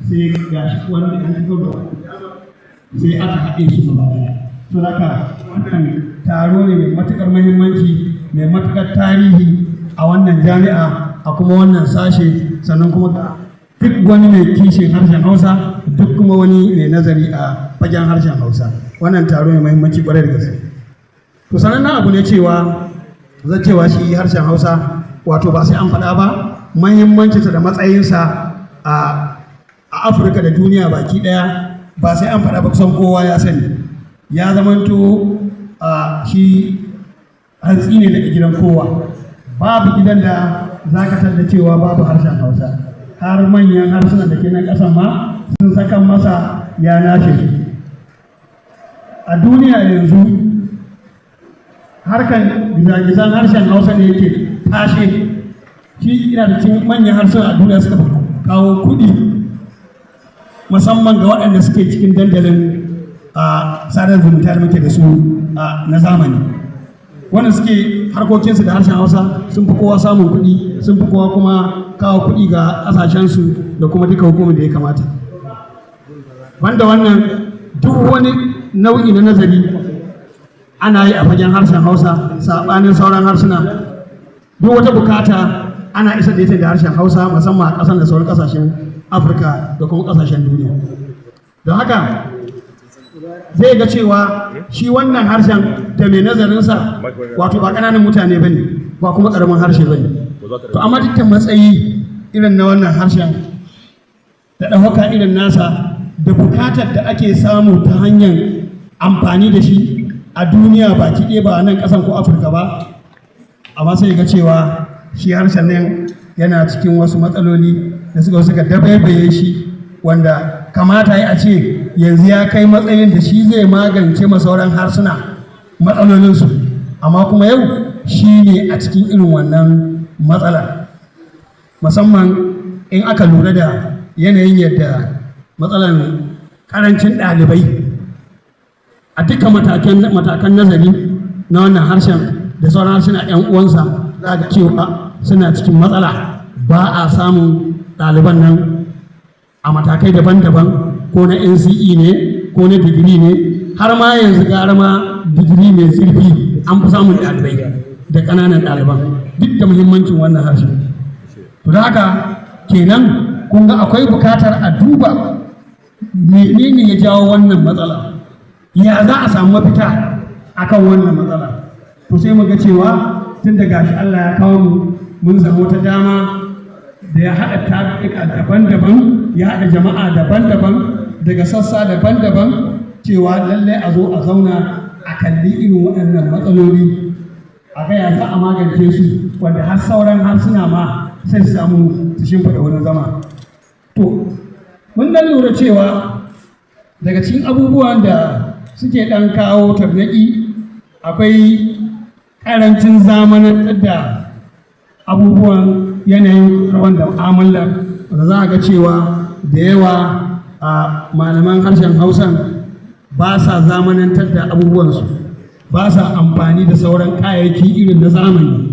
Sai ga shi wanda an fito da sai aka haɗe su gaba ɗaya. To haka wannan taro ne mai matuƙar muhimmanci, mai matuƙar tarihi a wannan jami'a, a kuma wannan sashe, sannan kuma ga duk wani mai kishin harshen Hausa, duk kuma wani mai nazari a fagen harshen Hausa. Wannan taro mai muhimmanci kwarai da gaske. To, sanannen abu ne cewa zan cewa shi harshen Hausa, wato ba sai an faɗa ba, muhimmancinsa da matsayinsa a Afirka da duniya baki ɗaya, ba sai an faɗa ba, kusan kowa ya sani. Ya zamanto a shi hantsi ne daga gidan kowa. Babu gidan da za ka da cewa babu harshen Hausa. Har manyan harsunan da ke nan ƙasan ma sun sakan masa ya nashe su. A duniya yanzu harkan gizagizan harshen Hausa ne yake tashe. Shi ina da cikin manyan harsuna a duniya suka fi kawo kuɗi, musamman ga waɗanda suke cikin dandalin a sadar zumunta da muke da su na zamani. Wanda suke harkokinsu da harshen Hausa sun fi kowa samun kuɗi, sun fi kowa kuma kawo kuɗi ga ƙasashensu da kuma duka hukumar da ya kamata. Banda wannan, duk wani nau'i na nazari ana yi a fagen harshen Hausa, saɓanin sauran harsuna. Duk wata bukata ana isa da ita da harshen Hausa, musamman a ƙasar da sauran ƙasashen Afirka da kuma ƙasashen duniya. Don haka zai ga cewa shi wannan harshen da mai nazarinsa, wato ba ƙananan mutane ba ne, ba kuma ƙaramin harshe ba ne. To, amma duk da matsayi irin na wannan harshen da ɗaukaka irin nasa da bukatar da ake samu ta hanyar amfani da shi a duniya baki ɗaya, ba a nan ƙasan ko Afirka ba, amma sai ga cewa shi harshen nan yana cikin wasu matsaloli da suka dabaibaye shi, wanda kamata ya a ce yanzu ya kai matsayin da shi zai magance ma sauran harsuna matsalolinsu, amma kuma yau shi ne a cikin irin wannan matsala, musamman in aka lura da yanayin yadda matsalan karancin ɗalibai a dukkan matakan nazari na wannan harshen da sauran harsuna 'yan uwansa. Za ga cewa suna cikin matsala, ba a samun ɗaliban nan a matakai daban-daban, ko na NCE ne ko na digiri ne. Har ma yanzu gara ma digiri mai zurfi an fi samun ɗalibai da ƙananan ɗaliban, duk da muhimmancin wannan harshe. To, da haka kenan kun ga akwai bukatar a duba menene ya jawo wannan matsala, ya za a samu mafita akan wannan matsala. To, sai mu ga cewa tun da gashi Allah ya kawo mu mun samu wata dama da ya haɗa tarurruka daban-daban, ya haɗa jama'a daban-daban daga sassa daban-daban, cewa lallai a zo a zauna a kalli irin waɗannan matsaloli, a ga ya za a magance su, wanda har sauran harsuna ma sai su samu su shimfiɗa wani zama. To, mun dan lura cewa daga cikin abubuwan da suke ɗan kawo tarnaƙi akwai ƙarancin zamanantar da abubuwan yanayin wanda mu'amalar da za a ga cewa da yawa a malaman harshen Hausan ba sa zamanantar da abubuwansu, ba sa amfani da sauran kayayyaki irin na zamani.